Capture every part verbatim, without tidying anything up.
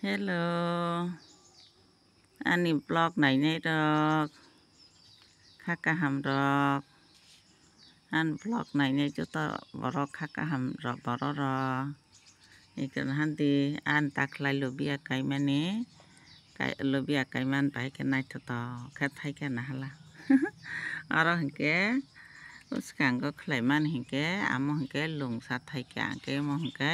Hello, ani vlog nainai rok, kha kaham rok, ani vlog nainai joto borok kha kaham rok borok rok. Ikon handi ani takhlai lubia kaimani, kai-, lubia kaimani bai khe naithotok khe thaikha nahala. Oro hinkhe bwskango khlaimani hinkhe amo hinkhe lungsa thaikha, hinkhe amo hinkhe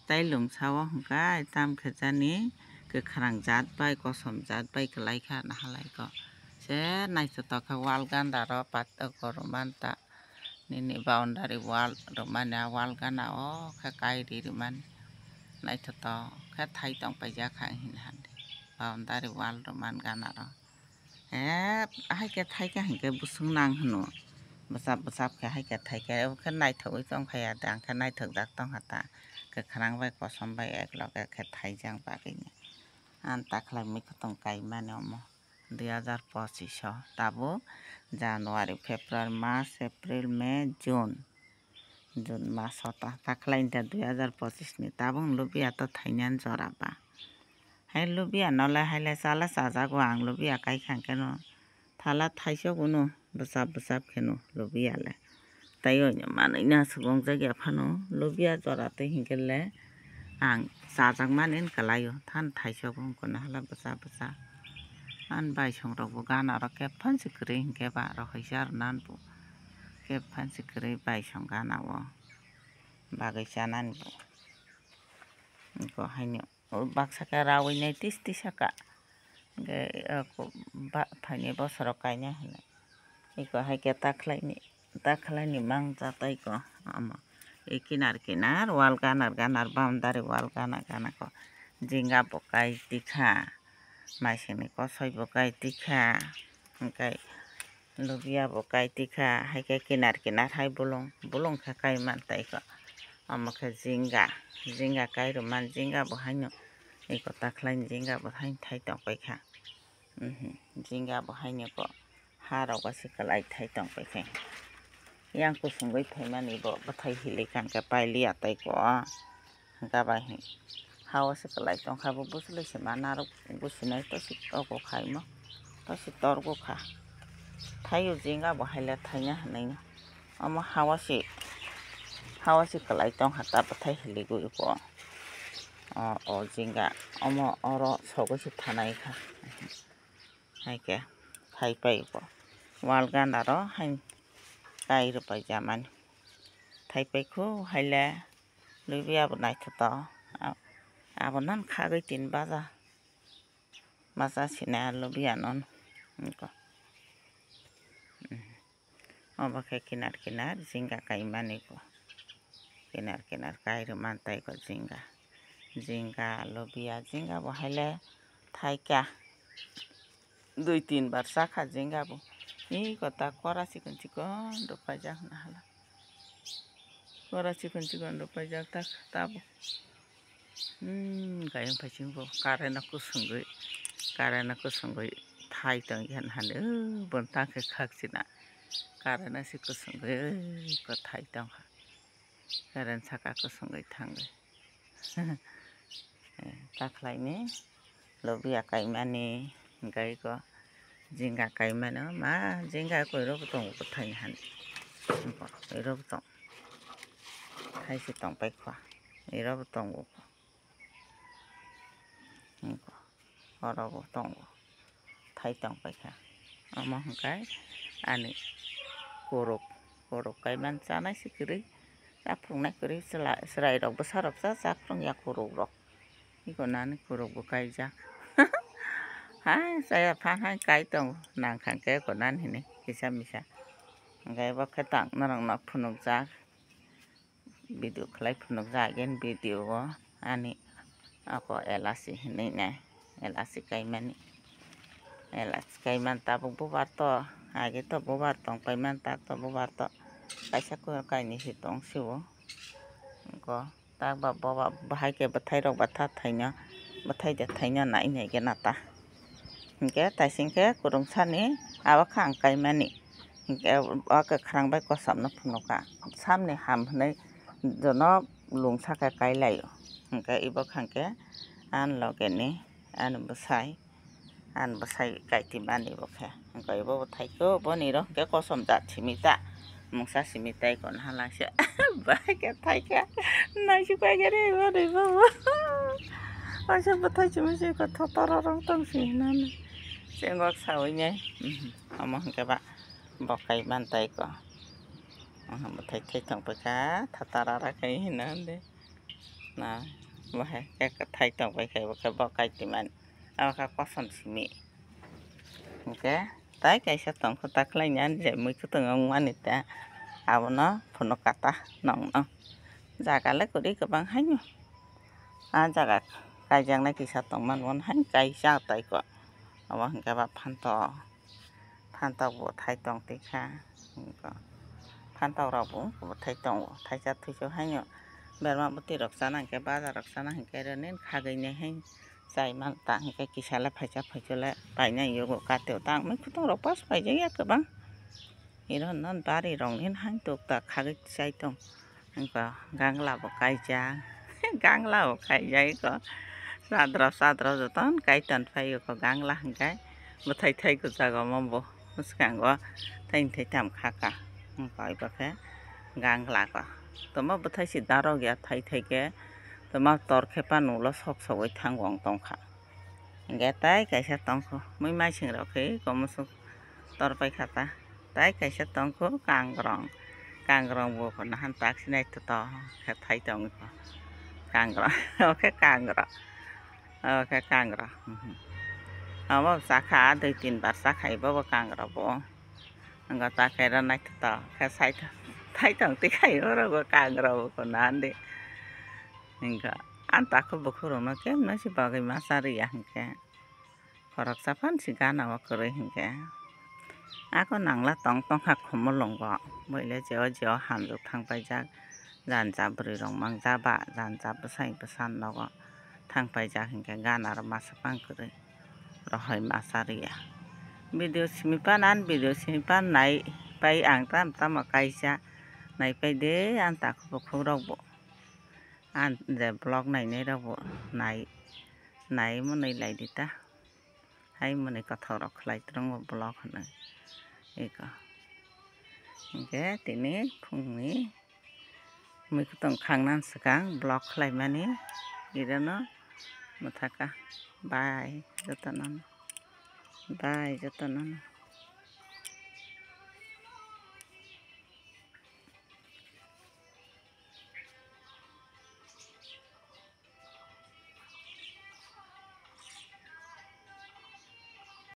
tai lungsao hinkhe tam khe jani kwkhwrang jat bai kosom jat bai kwlaikha nahalaikho. Se naithotok khe wall ganda rok pattoko rwmani ta nini boundary wall rwmani, a wall gana o khe kairi rwmani naithotok khe thai tongpaijak kha hinwi hande boundary wall rwmani gana rok. He, hai khe thaikha hinkhe bwswk nang hwno. Bwchap bwchap khe hai khe thaikha, abo khe naithogwi tongkha ya de, ang khe naithokjak tongkha ta. Kwkhwrang bai kosom bai ek loge khe thaijak bagwino. Ang takhlai mikhutung kaimani omo dui hazar pochish o, tabuk January, February, March, April, May, June. June maso ta, takhlai wngkha dui hazar pochish ni, tabuk lubia to thainani jora ba. Hai lubia no le hai le chala chajago ang, lubia kai kha khe no thala thaisok uno bwchap bwchap khe no lubia le. Tai oino manwi no aswk wngjak ya phano lubia jora twi hinkhe le ang chajakmani wng kwlaio, than thaisok wng kono hala bwchap bwchap. Ani baisong rok bo gana rok khe phan se kwrwi hinkhe ba rok hai se aro nan bo. Khe phan se kwrwi baisong gana o bagwi chanani bo. Eko haino baksa khe rawi nai tis tisa ka. Hwnkhe eko ba-, phaini bosoro kaina hinwi. Eko hai khe takhlaini, takhlaini mangsa tei ko omo. E kinar kinar wall ganar ganar boundary wall gana gana ko. Jinga bo kai tikha. Maisingni kosoi bo kai tikha. Hwnkhe Lubia bo kai tikha, hai khe kinar kinar hai bolong, bolong khe kai man tai kho. Omo khe jinga, jinga kai rwmani, jinga bo haino eko takhlai ni jinga bo haino thai tong pai kha. Mhm, jinga bo haino ko ha rok bo se kwlai thai tong pai khe. Yang kusungwi phaimani bo bwthai hili kha hwnkhe pailiya tai kho. Hwnkha bai hwn. Hao se kwlai tongkha, bo bwchlwi se ma narwk bwchinai tosi torgo kha imo. Tosi torgo kha. Thaio jinga bo haile thaina hwnwi no. Omo hao se, hao se kwlai tongkha ta bwthai hiligwi bo. O, o jinga. Omo oro sogwi se thanai kha. Hai khe thai pai bo. Wall gana ro hai kai rw pai jamani. Thai pai kho haile. Lubia bo naithotok. A-, abo nan khagwi tin baja. Baja sina lubia non. Niko. Mm. Obo khe kinar kinar jinga kaimani bo. Kinar kinar kai rwmani tai bo jinga. Jinga, lubia, jinga bo haile thaikha. Dui tin bar chakha jinga bo. Iko ta kora chikon chikon rok paijak nahala. Kora chikon chikon rok paijak ta tabo. Hmm, gayung paising bo current no kusungwi, current no kusungwi thai tong yan hande, oh, bon tang khe khak china. Current no se kusungwi, oh, ko thai tong kha. Current saka kusungwi thangwi. Takhlai ni lobia kaimani, hwnkhe iko jinga kaimani, ma jinga iko iro bo tongo bwthai ni hani. Iko iro bo tong. Hai se tong pai kho. Iro bo tongo. Iko oro bo tongo. Thai tong pai kha. Omo hwnkhe ani kuruk, kuruk kaimani chanai se kwrwi. Chaphrungnai kwrwi chwla-, chwrairok bwsarok cha chaphrung ya kurukrok. Iko nani kuruk bo kaijak. Hai chaya phan hai kai tongo. Nang kha khe iko nani hinwi kisa misa. Hwnkhe bo khe tang norok no phunukjak. Video khlai phunukjak again video o ani ako elasi hinwi nai. Elasi kaimani. Elasi kaimani tabuk bubar to. Age to bubar tong paimani tak to bubar to. Kaisa khe kainwi se tong sio. Iko tak ba boba bahai khe bwthai rok ba tha thaino. Bwthai de thaino nai nai gena ta. Hwnkhe taising khe kwrwngsani abo khe ang kaimani. Hwnkhe o kwkhwrang bai kosom no phunukha. Samni ham hwnwi jono lungsa khe kailaio. Hwnkhe ibo kha hwnkhe Ani loge ni, ani bwsai, ani bwsai kaiti mani bo khe. Hwnkhe bo bo thaiko, boni rok hwnkhe kosom jat simi ta, mungsa simi tai kon halangse. Bai khe thaikha, naisik pai khe re, boni bo bo. Kaisa bwthai simi se kotha tara rok tong si hinani. Chengok sawi nai, mhm, omo hwnkhe ba bo kai man tai ko. Aha, bwthai thai tong paikha, thatara ra khai hino de. Na, bahai khe kwthai tong paikha, bo khe bo kai twi man. Abo khe kosom simi. Hwnkhe, tai kaisa tongkho ta khlai ni ani je mui kwtwng wng mani ta. Abono phunuk kata nongno. Jaga le kwrwi kwbang haino. A jaga kaijaknai kisa tongmani, bono haino kaisa tai ko. Abo hwnkhe ba phantok. Phantok bo thai tong twi kha. Phantok rok bo wngkhe bo thai tongo. Thaisa thuisu haino berma bwtwi rok chana hwnkhe, baja rok chana hwnkhe, rwnin khagwi nai hai chai man ta hwnkhe, kisa le phaisa phaisa le painai yogo katio. Tang mui kutung rok pas paijak ya kwbang. Iro non bari rok nin haino tuk ta khagwi chai tong. Hwnkhe gangla bo kaijak, gangla bo kaijak eko. Sadro sadro jotono kai ton phai eko gangla hwnkhe. Bwthai thai kwchak omo bo bwskango thai thai tham kha ka. Hwnkhe abo khe gangla ko. Toma bwthai se darok ya thai thai khe. Toma tor khe pano ulo sok sogwi thang wng tong kha. Hwnkhe tai kaisa tongkho, mui maising rok khe komo suk tor pai kha ta. Tai kaisa tongkho kangrong, kangrong bo nahan tak sinai to to khe thai tong kho. Kangrong, omo khe kangrong, omo khe kangrong. Mhm. Omo chakha dui tin bar chakha bo bo kangrong bo. Hwnkhe ta khe rw naithotok khe sai thai tong twi khai oro bo kangrong bo nahan di. Hwnkhe ani takhuk bukhuk rokno kemno se bagwi ma cha rwya hwnkhe. Khoroksa phan se gana o kwrwi hwnkhe. Ako nangla tong tongkha khumulwngo. Boile jeo jeo hamjwk thang paijak. Jani cha bwrwi rok mangja ba, jani cha bwsai bwsa nogo thang paijak hwnkhe gana rw masa pang kwrwi. Rohoi masa rwya. Video simi pan ani video simi pan nai pai ang tam tamo kaisa nai pai de ani takhuk bukhuk rok bo. Ani je vlog nainai rok bo nai, nai mwnwi lai di ta. Hai mwnwi kwthok rok khlai twrwngo vlog hwnwi. Eko. Hwnkhe tini phungni mui kwthwng khangna swkang vlog khlaimani. Irano mwthaka. Bye jotono. Bye jotono.